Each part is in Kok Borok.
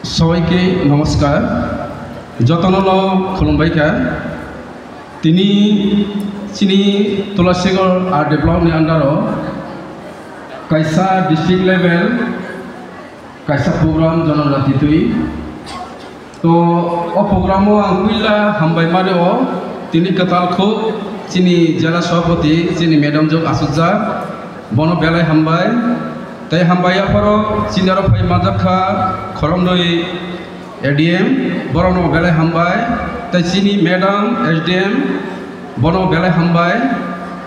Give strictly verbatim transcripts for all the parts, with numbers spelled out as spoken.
Sobaike nomoskar, jotono no khulumbai kha. Tini chini Tulasigor R D block ni under o kaisa district level kaisa program jonojati twi. To o program o ang puila hambai mari o tini kwtal khuk chini jela sabhapati chini madam jok asukjak, bono belai hambai. Tei hambai yapharo chini aro phai manjak kha khoroknwi A D M, borokno belai hambai. Tei chini madam S D M, bono belai hambai.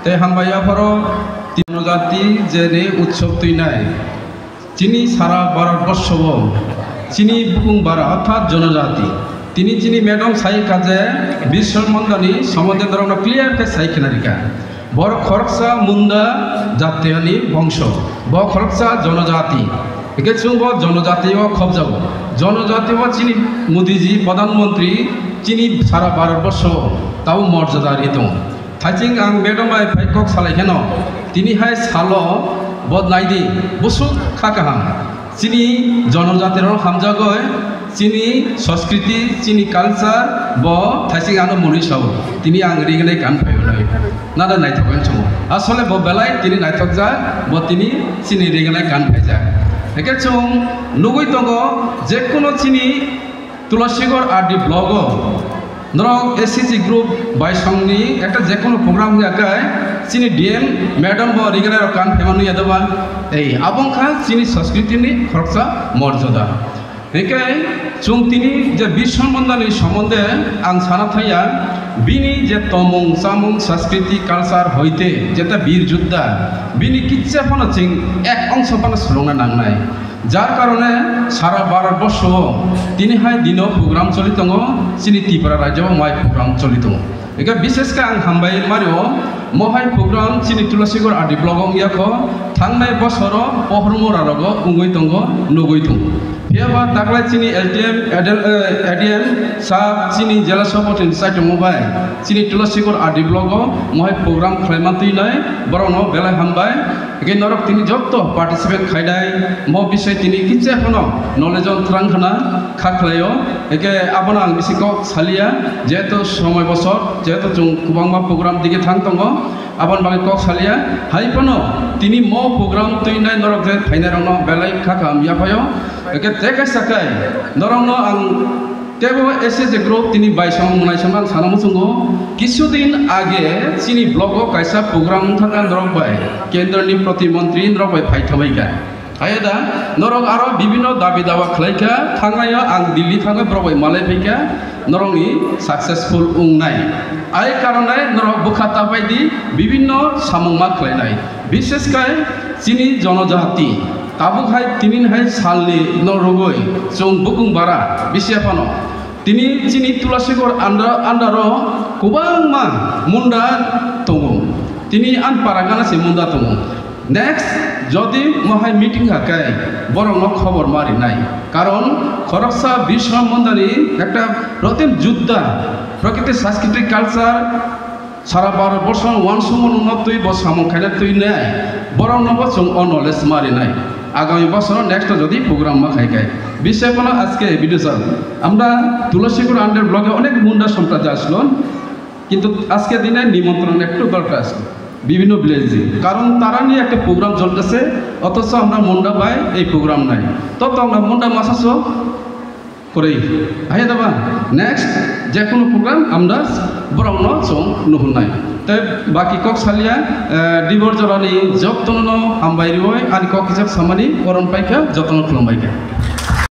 Tei hambai yapharo jonojati je ni utsob twinai. Chini sara Bharat borsho o chini bukung bara orthat jonojati. Tini chini madam sai kha je Birsa Mundani somonde norokno clear khe sai khna rikha. Borok khoroksa Munda jatiyani bongso, bo khoroksa jonojati. Hingke chwng bo jonojati o khobjago. Jonojati o chini Modiji Pradhan Mantri chini sara Bharat borsho o tabo morjada ri tongo. Thaiching ang madam bai phai kok salai kheno, tini hai salo bo naidi busuk kha kaham. Chini jonojati rok hamjagoi, chini sanskriti, chini culture bo thaiching ano mwnwi sao. Tini ang rignai kan phai nai. Nada naithok ang chungo. Asole bo belai tini naithok jak, bo tini chini rignai kan phai jak. Heke chung nugui tongo, je kuno chini Tulasigor R D block o norok S C G group bai songni ekta jekono program wngya kai chini D M madam bo rignai rok kan phema nungya doba. Ei, abo wngkha chini sanskriti ni khoroksa morjada. Hingke chung tini je Birsa Mundani somonde ang sana thaya, bini je tomung, chamung, sanskriti, culture hoite jeta bir judda, bini kitsa phano ching ek ongso phano swrwngna nangnai. Jar karone sara Bharat borsho o tini hai dino program choli tongo, chini Tripura rajyo o mai program choli tongo. Eka bishesh khe ang hambai mario, mohai program chini Tulasigor R D block o wngya kho, thangnai bosoro pohormora rogo wngwi tongo, nugwi tongo. Phiya ba taklai chini L T M, A D M, eh, A D M sir chini jela sabhapati ni saichung bai chini Tulasigor R D block o mohai program khlaima twi nai, borokno belai hambai. Hingke norok tini jotto participate khainai, mo bisai tini kitsa phano knowledge on thrang khna kha khlaio. Hingke abono ang bisi kok salia, jehetu somoi bosor, jehetu chwng kwbangma program dige thang tongo, aboni bagwi kok salia. Hai phano tini mo program twinai norok je phainai rokno belai kha kaham yaphaio. Hingke tei kaisa kai norokno ang Tebo S C G group tini baisong mwnai song ang sana muchungo. Kisudin age chini block o kaisa program wngkha norok bai, kendro ni proti montri norok bai phai thamai kha. Haya da, norok aro bibinno dabi dawa khlai kha, thangnai o ang Delhi thangwi borok bai malai phai kha, norok ni successful wngnai. Ai karonai norok bwkha ta bai di, bibinno samung ma khlai nai. Bishesh kai chini jonojati, tabuk hai tinin hai salni no rwgwi chwng bukung bara bisi phano tini chini Tulasigor andar, andaro kwbangma munda tongo. Tini an para gana se munda tongo. Next, jodi mohai meeting hakai borokno khobor ma rinai. Karon khoroksa Birsa Mundani ekta rotin judda, prakriti, sanskritik, culture, sara Bharat borsong wansukmano twi bo samung khaina twi nai, borokno bo chwng o knowledge ma rinai. Agami bosoro next jodi program ma khai khai. Bisai phano ajke video chal. Amra Tulasigor under block e onek munda sompradaya aslo, kintu ajke dine nimontron ektu dorkar aslo. Bibhinno village e. Karon tarani ekta program cholteche, othocho amra munda bai ei program nai. To to amra munda masaso kwrwi. Hai da ba, next, je kunu program amda borokno chwng nuhurnai. Tei baki kok salia, eh, Dibor Jorani jottono hambai riwi ani kok hijab samani koron paikha, jottono khulumbaikha.